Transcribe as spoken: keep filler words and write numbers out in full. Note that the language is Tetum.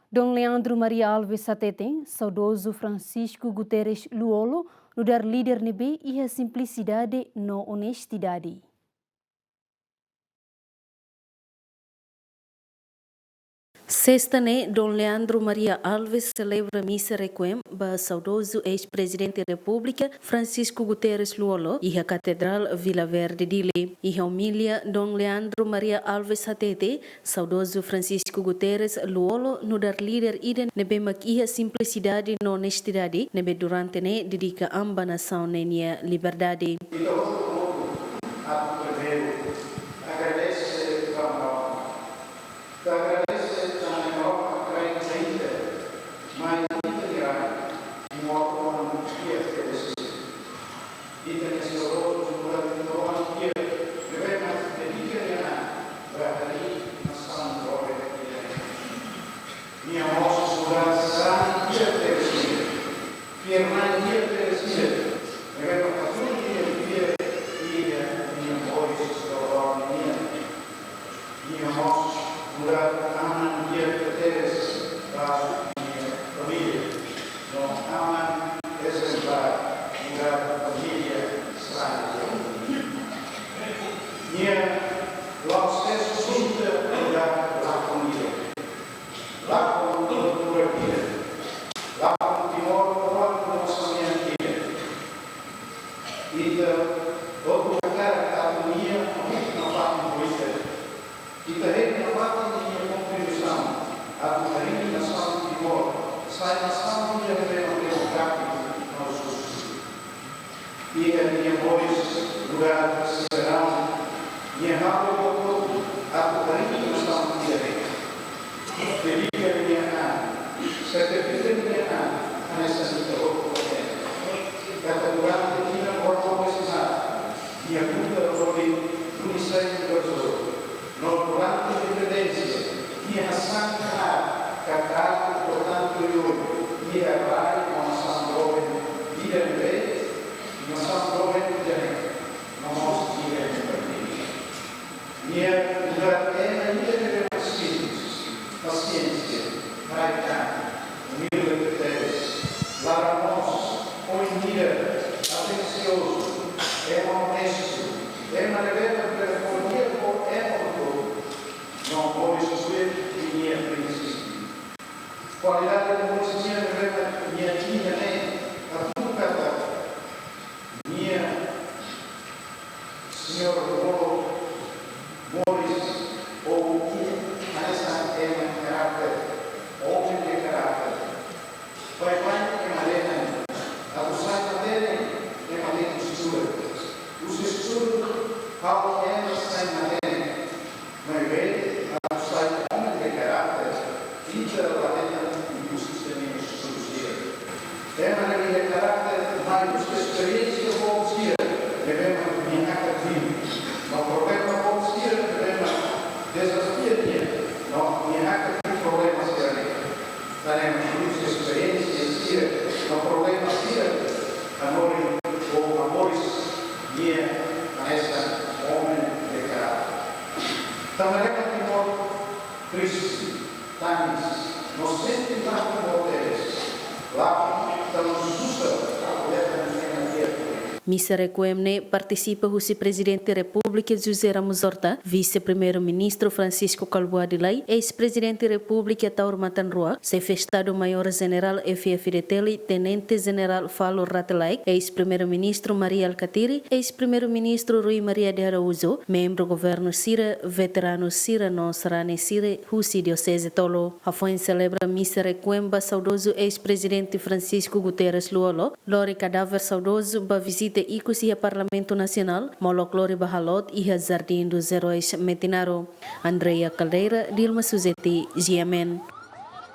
Dom Leandro Maria Alves hateten, saudozu Francisco Guterres Lú-Olo nu'udar líder ne'ebé iha simplisidade no onestidade. Sesta ne'e, Dom Leandro Maria Alves selebra misa requiem ba saudozu eis-Prezidente Repúblika Francisco Guterres Lú-Olo iha Katedrál Vila Verde, Dili. Iha omilia, Dom Leandro Maria Alves hatete, saudozu Francisco Guterres Lú-Olo nu'udar líder ida ne'ebé mak iha simplisidade no onestidade, ne'ebé durante ne'e dedika an ba nasaun ne'e nia liberdade. Ita hotu-hotu atu primeiru agradese ba Maromak. Ita agradese tanba Maromak rai ita, mai ita-nia rai, Timor oan di'ak tebes. Ita-nia saudozu nu'udar Timor oan di'ak, ne'ebé mak dedika nia an ba harii nasaun doben ida-ne'e. Nia mós nu'udar sasán di'ak tebes ida, fiar-na'in di'ak tebes ida, ne'ebé mak hatudu nia fiar iha nia moris doben nian. Nia mós nu'udar aman di'ak tebes ba nia família, no aman ezemplár nu'udar família sarani. Nia la'ós eskondi nu'udar lakon ida, lakon kultura ida, lakon Timor oan no samian ida. Ita hotu hakarak atu nia hamutuk nafatin ho ita. Ita hein nafatin nia kontribuisaun atu harii nasaun Timor sai nasaun ida ne'ebé mak demokrátiku no justu. Iha nia moris durante sidadaun, nia halo buat hotu atu harii nasaun ida-ne'e. Dedika nia an, sakrifika nia an, hanesan ita hotu hatene. Katak durante tinan oras ne'e, nia buta lori duni sai invasór. No durante independénsia, nia hanesan katak importante oioin iha rai no nasaun doben ida-ne'e, nasaun doben ida-ne'e, no mós ida-ne'e. Nia nu'udar ema ida ne'ebé pasiente, pasiente, rai-tane, umilde tebes, laran moos, oin-di'ak, atenciozu, ema onestu, ema ne'ebé prefere ho ema hotu, no moris tuir nia prinsípiu. Kualidade moris nian ne'ebé nia iha ne'e, hatudu katak nia, señór Lú-Olo, moris ou iha hanesan ema karáter, omen de karáter. Baibain ema dehan, atu sai matenek ema tenke estuda. Husi estudu halo ema sai matenek. Maibé atu sai omen de karáter, ita la dehan husi ita-nia estudu sira. Ema ne'ebé iha karáter mai husi esperiénsia boot sira ne'ebé mak nia hakat vive. No problema boot sira ne'ebé mak dezafia nia, no nia hakat vive problema sira-ne'e. Tanba husi esperiénsia sira no problema sira, hanorin ou hamoris nia hanesan omen de karáter. Tanba ne'e Timor triste, tanis, no sente tantu boot tebes. La'ós tão justa a ena dia. Misa requiem ne'e partisipa husi Prezidente Repúblika José Ramos Horta, Vise-Primeiru-Ministru Francisco Kalbuadi Lay, Eis-Prezidente Repúblika Taur Matan Ruak, Xefe Estadu-Maiór Jenerál F F D T L, Tenente Jenerál Falo Rate Laek, Eis-Primeiru-Ministru Mari Alkatiri, Eis-Primeiru-Ministru Rui Maria de Araújo, membru governu sira, veteranu sira no sarani sira husi dioseze tolu. Hafoin selebra misa requiem ba saudozu eis-Prezidente Francisco Guterres Lú-Olo, lori kadáver saudozu ba vizita ikus iha Parlamentu Nasionál, molok lori ba haloot iha Jardim dos Heróis Metinaro. Andrea Caldeira, Dilma Suzeti, G M N.